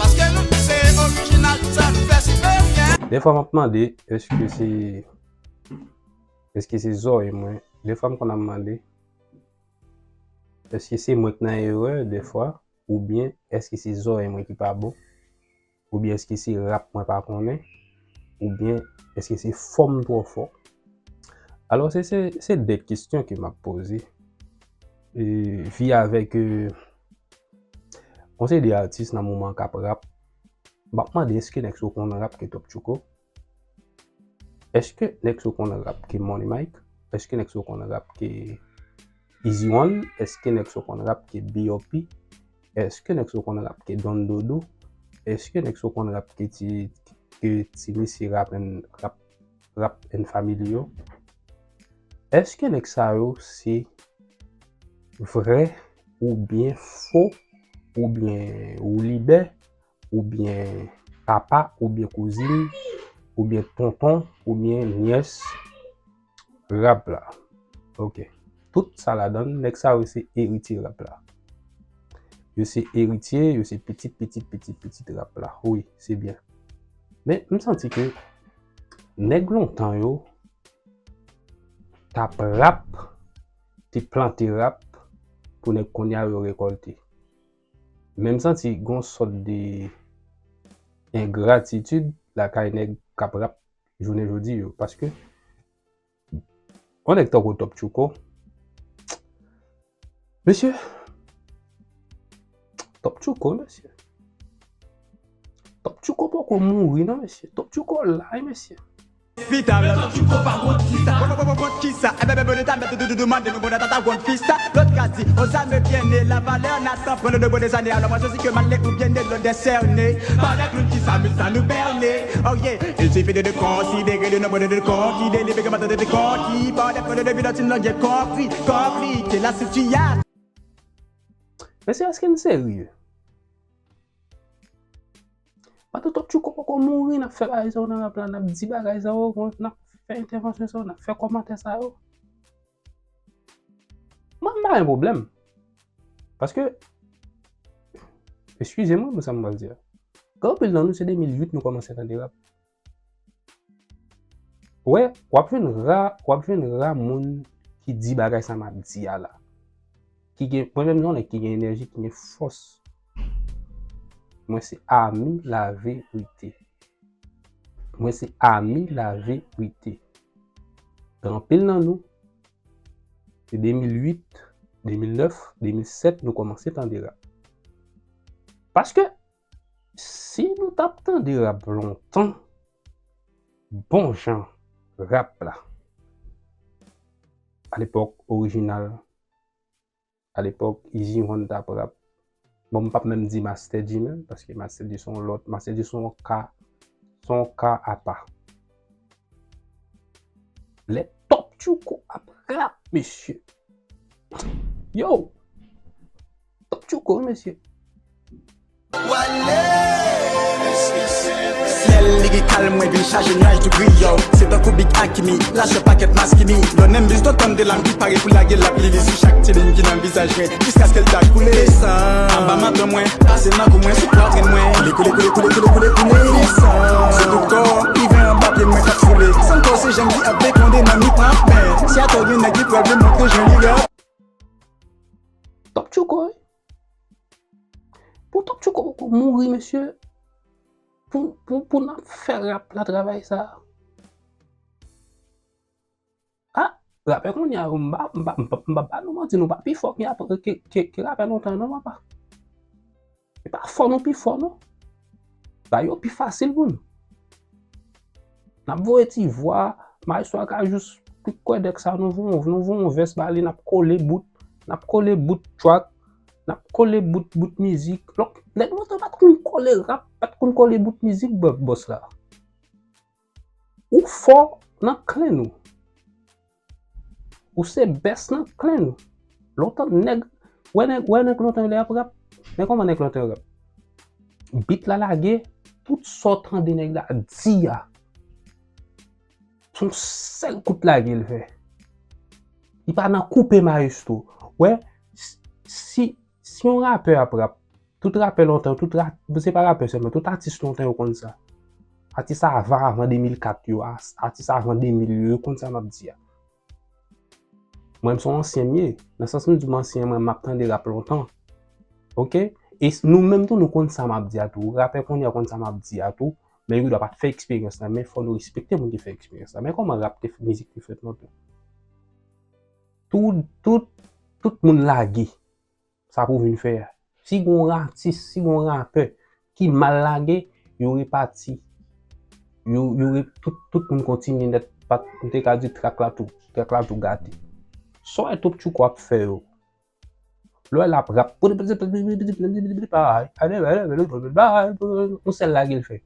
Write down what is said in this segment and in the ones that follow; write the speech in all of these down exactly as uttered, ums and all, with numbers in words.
Paske nou se orijinal, tout sa nou fè siperyen. Defwa m ap mande, èske se, èske se zòrèy mwen? Defwa m konn ap mande, èske se mwen k nan erè defwa? Oubyen èske se zòrèy mwen ki pa bon? Oubyen èske se rap mwen pa konnen? Oubyen èske se fò m twò fò? Alò, se, se, se de kesyon ke m ap poze. E, vi avèk, e, yon seri de atis nan moman k ap rap. M ap mande, èske nèg sa yo konn rap ke Top Tchouko? Èske nèg sa yo konn rap ke Money Mike? Èske nèg sa yo konn rap ke Easy One? Èske nèg sa yo konn rap ke B O P? Èske nèg sa yo konn rap ke Don Dodo? Èske nèg sa yo konn rap ke Ti, ke Ti Mesye Rap and, Rap, Rap and Family yo? Èske nèg sa yo se vrè oubyen fo, oubyen woulibè, oubyen papa, oubyen kouzin, oubyen tonton, oubyen nyès rap la? Ok. Tout sa ladan, nèg sa yo se eritye rap la. Yo se eritye, yo se pitit, pitit, pitit, pitit rap la. Wi, se byen. Men, m santi ke nèg lontan yo t ap rap, te plante rap pou nèg kounye a yo rekòlte. Men m santi gon sòt de engratitid lakay nèg k ap rap jounen jodi yo. Paske, yon nèg tankou Top Tchouko, mesye, Top Tchouko, mesye. Top Tchouko poko mouri non, mesye. Top Tchouko la, wi, mesye. Pita, Top Tchouko pa wont kisa. Wont kisa. Ebyen, bebe, le ta mèt doudou, doudou, mande nou bon data, ta wont kisa. Lòt ka di, aux âmes bien nées, la valeur n'attend point le nombre des années. Alors moi, je dis que malin ou bien né, l'heure est cernée. Par des clowns qui s'amusent à nous berner. Oh yeah. Il suffit de, de considérer le nombre de, de cons qui délivre, que maintenant de, de cons qui parlent, de, de, de, de, de, compris, compris, que la situation. Mesye, èske n serye? Pandan Top Tchouko poko mouri, n ap fè bagay sa yo nan rap la, n ap di bagay sa yo, n ap fè entèvansyon sa yo, n ap fè kòmantè sa yo. Mwen, m pa gen pwoblèm. Paske, eskize mwen pou sa m pral di a. Gen anpil nan nou, se de mil uit nou kòmanse tande rap. Wè, w ap jwenn ra, w ap jwenn ra moun ki di bagay sa m ap di a la. Ki gen, mwen menm, yon nèg ki gen enèji, ki gen fòs. Mwen se ami laverite. Mwen se ami laverite. Gen anpil nan nou, se de mil uit, de mil nèf, de mil sèt, nou kòmanse tande rap. Paske, si nou t ap tande rap lontan, bon jan rap la, alepòk orijinal, alepòk Easy One t ap rap. Bon, m p ap menm di Master G menm, paske Master G se yon lòt, Master G se yon ka, se yon ka apa. Lè Top Tchouko ap rap, mesye. Yo! Top Tchouko, wi, mesye. Syèl lirikal mwen vin chaje nyaj tou gri, yo. Se tankou Big Akimi, lachè pakèt maskimi. Lò nenm bis do tann de lam ki pare pou lage lapli li sou chak ti liy ki nan vizaj mwen, jiskaske l ta koule. Desann anba manto mwen, pase nan kou mwen, sou pwatrin mwen. Koule, koule, koule, koule, koule, koule, koule. Desann sou tout kò, rive anba pye mwen k ap foule. San kò se janm ki ap dekonde nan mi pran pen. Si atò gen nèg ki pral demontre jan li rap. Top Tchouko, wi. Pou Top Tchouko poko mouri, mesye. Pou, pou, pou n ap fè rap la travay sa. Ah, rapè kounye a yo, m pa, m pa, m pa, m pa ba nou manti, nou pa pi fò ke, ke, ke, ke rapè lontan yo non, papa. E pa fò nou pi fò non. Bagay yo pi fasil pou nou. N ap voye ti vwa, maestro a ka jis kwè dèk sa, nou voye, nou voye yon vès ba li, n ap kole bout, n ap kole bout track, n ap kole bout, bout mizik. Donk, nèg lontan pa t konn kole rap, pa t konn kole bout mizik, bò-, bòs la. Ou fò nan klen ou. Ou se best nan clan ou. Lontan nèg, wè nèg, wè nèg lontan yo lè y ap rap. Men kòman nèg lontan yo rap? Beat la lage, tout sa w tande nèg la di a, se yon sèl kout lage l fè. Li pa nan koupe maestro. Wè, si, si yon rapè ap rap, tout rapè lontan, tout ra, se pa rapè sèlman, tout atis lontan yo konn sa. Atis avan, avan de mil kat yo, as-, atis avan de mil yo, yo konn sa m ap di a. Mwen, m se yon ansyen m ye. Nan sans m di m ansyen, mwen, m ap tande rap lontan. Oke? E s-, nou menm tou, nou konn sa m ap di a tou. Rapè kounye a konn sa m ap di a tou. Men yo dwa pa t fè eksperyans la. Men fò nou respekte moun ki fè eksperyans la. Men kòman rap te, mizik te fèt lontan? Tout, tout, tout moun lage. Sa pou vin fè a. Si gon atis, si gon rapè ki mal lage, yo repati. Yo, yo re-, tout, tout moun kontinye nèt, pa t, m te ka di trak la tou, trak la tou gate. Sa w wè Top Tchouko ap fè yo. Lè l ap rap, yon sèl lage l fè.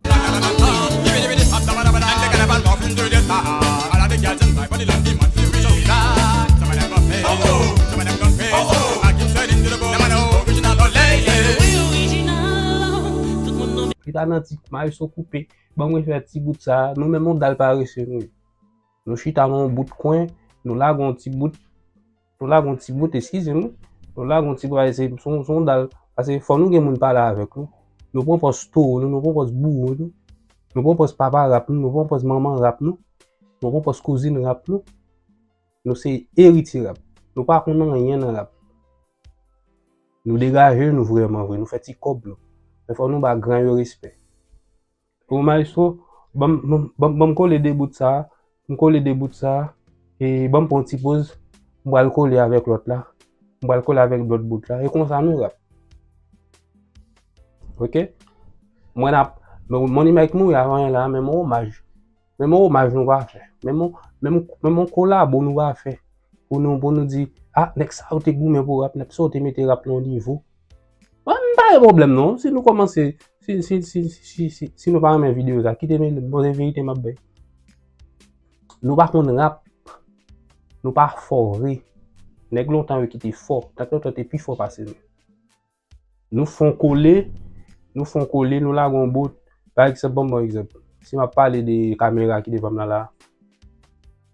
Li ta nan ti maestro koupe. Ban mwen fè ti bout sa. Nou menm yon dal parese nou ye. Nou chita nan yon bout kwen, nou lage yon ti bout, nou lage yon ti bout, eskize nou. Nou lage yon ti bout, se, se, se yon dal. Paske fò nou gen moun pale avèk nou. Nou pran pòz towo nou, nou pran pòz bouwo nou. Nou pran pòz papa rap nou, nou pran pòz manman rap nou. Nou pran pòz kouzin rap nou. Nou se eritye rap. Nou pa konn anyen nan rap. Nou degaje nou vrèman vre, nou fè ti kòb nou. Men fò nou ba gran yo respè. Bon, maestro, ban m, ban m, ban m, ban m kole de bout sa, m kole de bout sa, e ban m pran ti poz, m pral kole avèk lòt la, m pral kole avèk lòt bout la, e konsa nou rap. Oke? Mwen ap, bon, Money Mike mouri avan yè la, men m omaj. Menm yon omaj nou pa fè. Menm yon, menm, menm yon kolabo nou pa fè. Pou nou, pou nou di, a, nèg sa yo te goumen pou rap, nèg sa yo te mete rap nan yon nivo. Mwen, m pa gen pwoblèm non. Si nou kòmanse, si, si, si, si, si, si nou pa renmen videyo sa, kite m poze verite m ap bay. Nou pa konn rap. Nou pa fò vre. Nèg lontan yo ki te fò. Nèg lontan te pi fò pase nou. Nou fon kole, nou fon kole, nou lage yon bout. Pa egzanp, ban m ba w egzanp. Si m ap pale de kamera ki devan m nan la,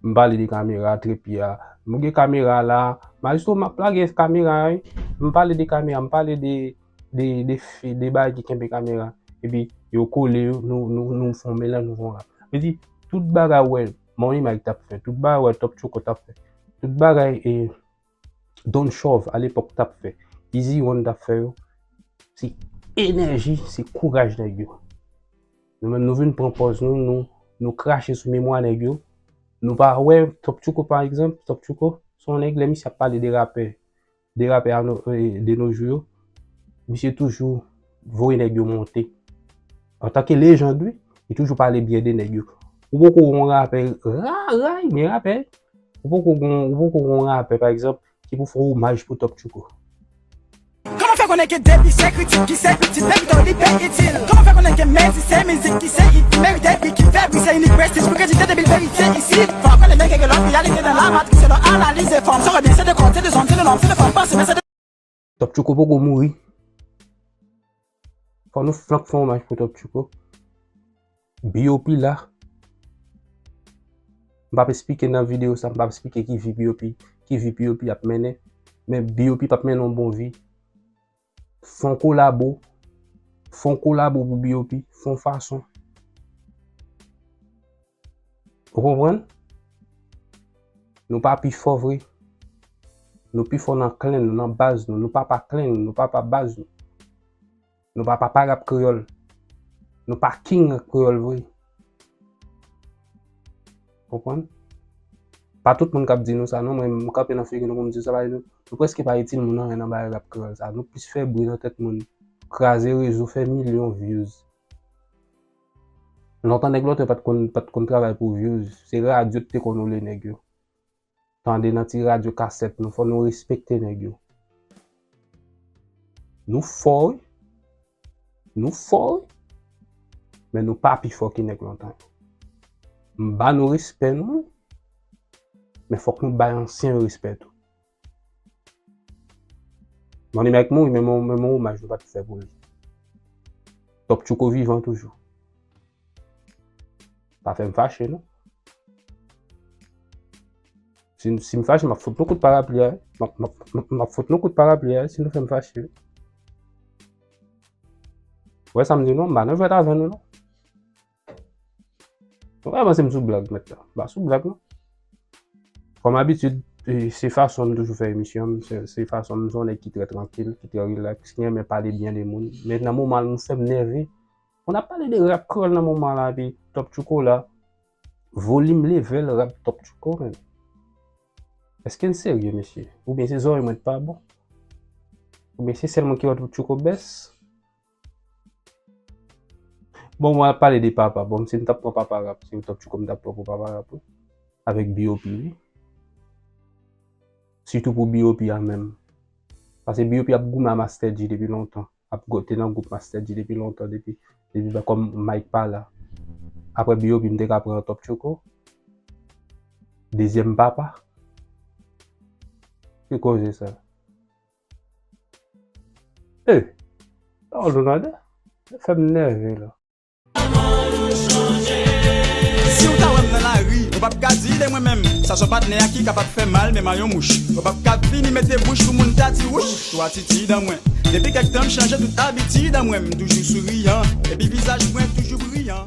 m pale de kamera, trepi a. M gen kamera la, majistra, m ap lage kamera, wi. M pale de kamera, m pale de, de, de, de bagay ki kenbe kamera. Epi, yo kole, yo, nou, nou, nou fon melanj, nou fon rap. Vle di, tout bagay w wè Money Mike t ap fè, tout bagay w wè Top Tchouko t ap fè, tout bagay, e, Don Chòv alepòk t ap fè, Easy One t ap fè yo, se enèji, se kouraj nèg yo. Nou menm, nou vin pran pòz nou, nou, nou krache sou memwa nèg yo. Nou pa wè Top Tchouko, pa egzanp, Top Tchouko, se yon nèg, lè misye ap pale de rapè, de rapè a no, e, de nos jours yo, misye toujou voye nèg yo monte. Antanke lejand, wi, li toujou pale byen de nèg yo. Ou poko wè yon rapè ra, ray, men rapè, ou poko gon, ou poko gon rapè, pa egzanp, ki pou fè omaj pou Top Tchouko. Kòman fè konnen ke depi se kritik ki se itil, men pito li pe itil? Kòman fè konnen ke mèsi se mizik ki se it, merite li ki fè bri se inik prestij pou kredite debil verite isit? Fò konnen nèg gen lòt reyalite nan la matris, se lò analize fòm, sa wè byen se de kò, se de zòn, se de nonm, se de fanm, panse, men se de Top Tchouko poko mouri. Fò nou flank fè omaj pou Top Tchouko. B O P la. M p ap esplike nan videyo sa, m p ap esplike ki vi B O P, ki vi B O P ap mennen. Men B O P p ap mennen yon bon vi. Fon kolabo. Fon kolabo pou B O P. Fon fason. Ou konprann? Nou pa pi fò vre. Nou pi fò nan klen nou, nan baz nou. Nou papa klen nou, nou papa baz nou. Nou pa papa rap kreyòl. Nou pa king rap kreyòl vre. Konprann? Pa tout moun k ap di nou sa non, mwen m kanpe nan figi nou pou m di sa, paske nou, nou prèske pa itil moun anyen nan bagay rap kreyòl sa. Nou plis fè bri nan tèt moun, kraze rezo, fè milyon views. Lontan nèg lontan yo pa t konn, pa t konn travay pou views. Se radyo t te konn wole nèg yo. Tande nan ti radyo kasèt nou, fò nou respekte nèg yo. Nou fò, wi. Nou fò, wi. Men nou pa pi fò ke nèg lontan yo. M ba nou respè nou, wi. Men fòk nou bay ansyen yo respè tou. Money Mike mouri, men yon, men yon omaj nou pa t fè pou li. Top Tchouko vivan toujou. Pa fè m fache, non. Si, si m fache, m ap fout nou kout parapli a, wi. M ap, m ap, m ap, m ap fout nou kout parapli a, wi, si nou fè m fache, wi. Ou wè sa m di nou, m pa nan jwèt avè nou, non. Ou pa panse m sou blag, mèt la. M pa sou blag, non. Kòm abitid, e, se fason m toujou fè emisyon m, se, se fason m, se yon nèg ki trè trankil, ki trè rilaks, ki renmen pale byen de moun. Men nan moman l, m fè m nève. Moun ap pale de rap kreyòl nan moman la, epi Top Tchouko la, volim level rap Top Tchouko, menm. Èske n serye, mesye? Oubyen se zòrèy mwen t pa bon? Oubyen se sèl mwen ki wè Top Tchouko bès? Bon, mwen ap pale de papa. Bon, si m t ap pran papa rap, se Top Tchouko m t ap pran pou papa rap, wi. Avèk B O P, wi. Sitou pou B O P a menm. Paske B O P ap goumen a Master G depi lontan. Ap go-, te nan gwoup Master G depi lontan, depi, depi ba kòm Mike pa la. Apre B O P, m te ka pran Top Tchouko. Dezyèm papa. Ki koze sa? E, pawòl nou tande? Fè m nève la. Si w ta wè m nan lari, ou p ap ka di de mwen menm. Sa se yon patnè a ki kapab fè mal, menm a yon mouch. Ou p ap ka vini mete bouch pou moun ta di wouch sou atitid an mwen. Depi kèk tan, m chanje tout abitid an mwen. M toujou souriyan, epi vizaj mwen toujou briyan.